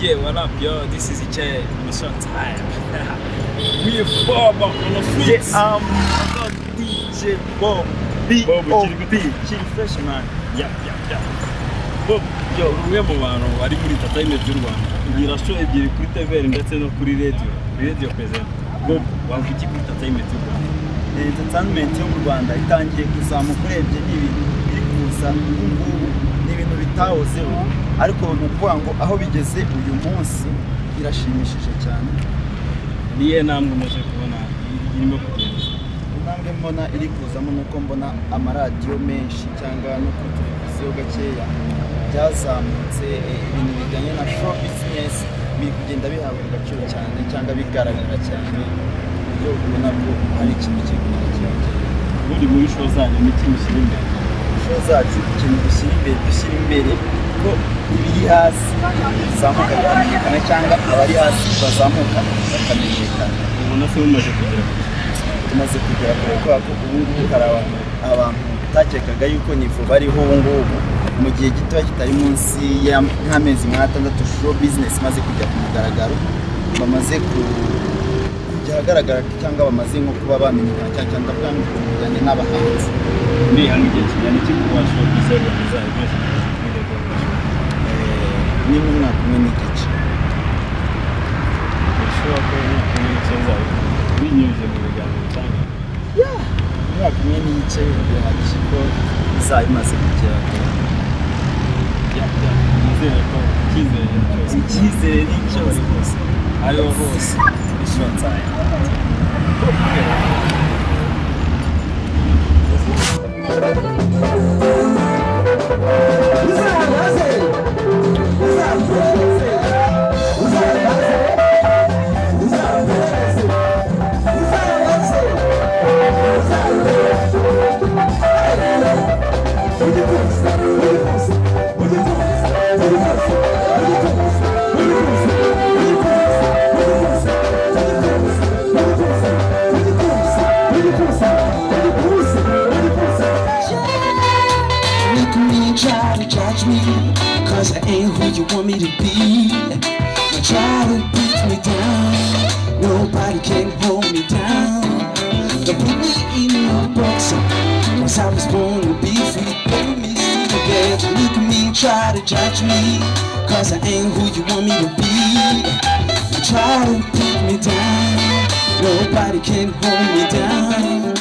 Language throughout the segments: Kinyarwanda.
Yeah, what up, yo? This is Iche on the short time. We Bob on the streets. Yeah, DJ Bob. B Bob, O ukiri B. Kiri fresh, man. Yeah. Bob, yo, uri umwe mu bantu bari muri entertainment y'u Rwanda. Ugira show ebyiri kuri TVR ndetse no kuri radio. Radio Present. Bob, wavuga iki kuri entertainment y'u Rwanda? Entertainment yo mu Rwanda itangiye kuzamuka. Urebye ni ibintu biri kuza ubu ngubu, ni ibintu bitahozeho, ariko ni ukuvuga ngo aho bigeze uyu munsi birashimishije cyane. Ni iyihe ntambwe umaze kubona irimo kugenda? Intambwe mbona iri kuzamo ni uko mbona amaradiyo menshi cyangwa no kuri televiziyo gakeya byazamutse, ibintu bijyanye na show business biri kugenda bihabwa agaciro cyane cyangwa bigaragara cyane, ku buryo ubona ko hari ikintu kiri kugenda cyiyongera. Ubundi muri show zanyu ni iki mushyira imbere? Show zacu, ikintu dushyira imbere, dushyira imbere ko ibiri hasi bizamuka bikamenyekana, cyangwa abari hasi bazamuka bakamenyekana. Ubona se mumaze kugera kure? Tumaze kugera kure, kubera ko ubu ngubu hari abantu utakekaga yuko niveau bariho ubu ngubu, mu gihe gitoya kitari munsi nk'amezi nk'atandatu show business imaze kujya ku mugaragaro, bamaze kujya ahagaragara cyangwa bamaze nko kuba bamenyekana cyane cyane, ndavuga ngo bijyanye n'abahanzi. Muriha igihe kingana iki kuba show business y'u Rwanda izaba imaze kugera kuri level y'ishuri? Ni nk'umwaka umwe n'igice. Ushobora ko umwaka umwe n'igice bizaba binyujije mu biganiro bitanga? Umwaka umwe n'igice bihagije ko izaba imaze kugera kure. Nizere ko icyizere cyose. Icyizere ni cyose rwose. Ariho hose ni show time. Look at me, try to judge me, 'cause I ain't who you want me to be. You try to beat me down, nobody can hold me down. Don't put me in no box, 'cause I was born to be free. Put me together. Look at me, try to judge me, 'cause I ain't who you want me to be. You try to put me down, nobody can hold me down.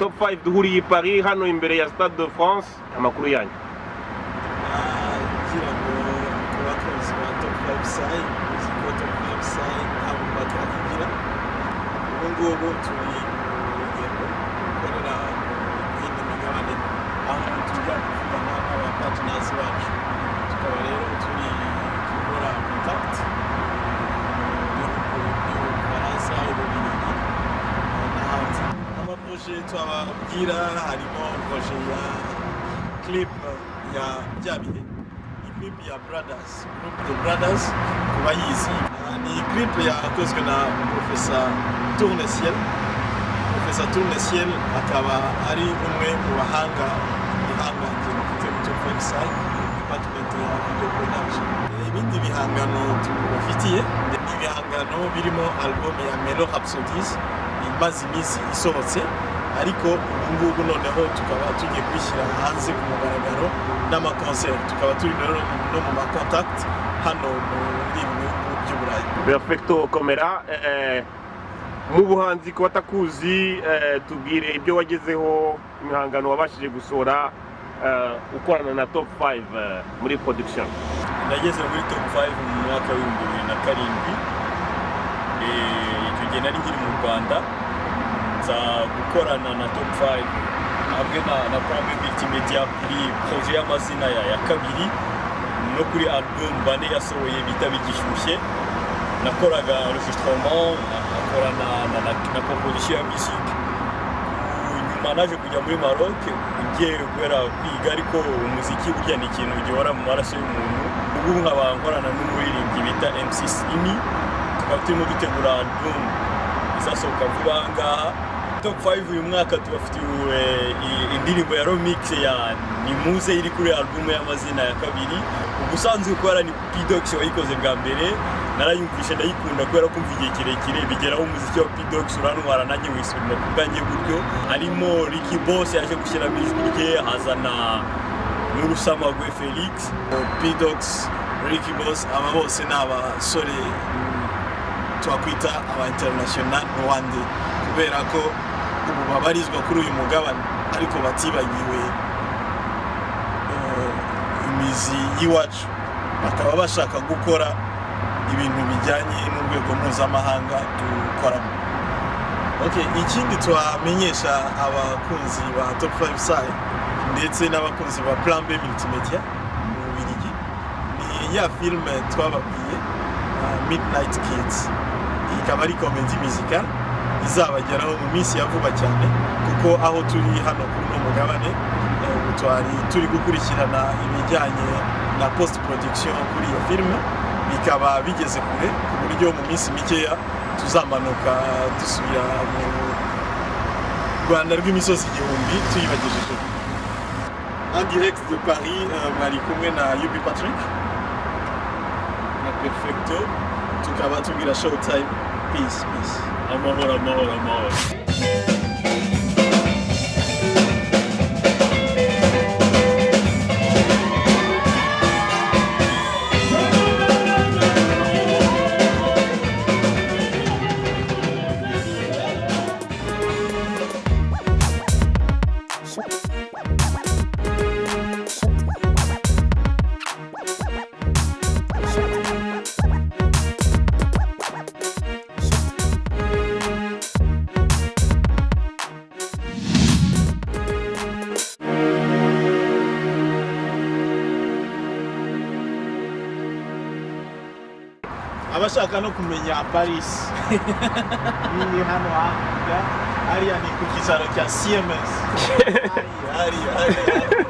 Top 5 duhuriye i Paris, hano imbere ya Stade de France. Amakuru yanyu? Ngira ngo ku bakunzi ba Top 5 Sai, uzi ko Top 5 Sai nta mupaka igira. Ubu ngubu turi mu rugendo dukorera mu yindi migabane, aho tujya kuvugana n'aba partners bacu. Tukaba rero turi gukora contact mu bihugu by'Ubufaransa, Ububiligi. Projet twababwira, harimo projet ya clip ya Bya Bihe, ni clip ya Brothers, group The Brothers ku bayizi. Ni clip yakozwe na Professor Tourneciel. Professor Tourneciel akaba ari umwe mu bahanga bihangange bafite mu Top 5 Side department ya video production. Ibindi bihangano tubafitiye ni ibihangano birimo album ya Melo Rhapsodies imaze iminsi isohotse, ariko ubu ngubu noneho tukaba tugiye kuyishyira hanze ku mugaragaro n'amakonseri, tukaba turi rero no mu ma contact hano muri ibi bihugu by'Uburayi. Perfecto komera. Mu buhanzi ku batakuzi, tubwire ibyo wagezeho, imihangano wabashije gusohora ukorana na Top 5 muri production. Nageze muri Top 5 mu mwaka wa 2007. Icyo gihe nari nkiri mu Rwanda, nza gukorana na Top 5 hamwe na Plan B Multimedia kuri projet y'amazina ya kabiri no kuri album bane yasohoye bita Bigishyushye. Nakoraga enregistrement, nakora na composition ya musique. Nyuma naje kujya muri Maroc ngiye kubera kwiga, ariko umuziki burya ni ikintu gihora mu maraso y'umuntu. Ubu nkaba nkorana n'umuririmbyi bita MC Simi, tukaba turimo dutegura album izasohoka vuba aha ngaha. Top 5 uyu mwaka tubafitiye indirimbo ya remix ya Nimuze iri kuri album y'amazina ya kabiri. Ubusanzwe kubera ni P-Dox wayikoze bwa mbere, narayumvishe ndayikunda kubera kumva igihe kirekire bigeraho umuziki wa P-Dox urantwara, nanjye wisubira ku bwanjye gutyo. Harimo Ricky Boss yaje gushyiramo ijwi rye, hazana n'Urusamagwe Felix. P-Dox, Ricky Boss, aba bose ni abasore twakwita aba international Rwanda, kubera ko ubu babarizwa kuri uyu mugabane ariko batibagiwe imizi y'iwacu, bakaba bashaka gukora ibintu bijyanye n'urwego mpuzamahanga dukoramo. Okay, ikindi twamenyesha abakunzi ba Top 5 Sai ndetse n'abakunzi ba Plan B Multimedia mu Bubiligi ni ya filime twababwiye, Midnight Kids, ikaba ari comedy musical izabageraho mu minsi ya vuba cyane, kuko aho turi hano kuri uno mugabane ubu twari turi gukurikirana ibijyanye na post production kuri iyo filime, bikaba bigeze kure ku buryo mu minsi mikeya tuzamanuka dusubira mu Rwanda rw'imisozi igihumbi tuyibagejeje. En direct de Paris, mwari kumwe na Yubi Patrick na Perfecto, tukaba tubwira showtime, peace, peace. Amahoro, amahoro, amahoro. Abashaka no kumenya Paris ni hano hakurya hariya, ni ku cyicaro cya CMS hariya hariya.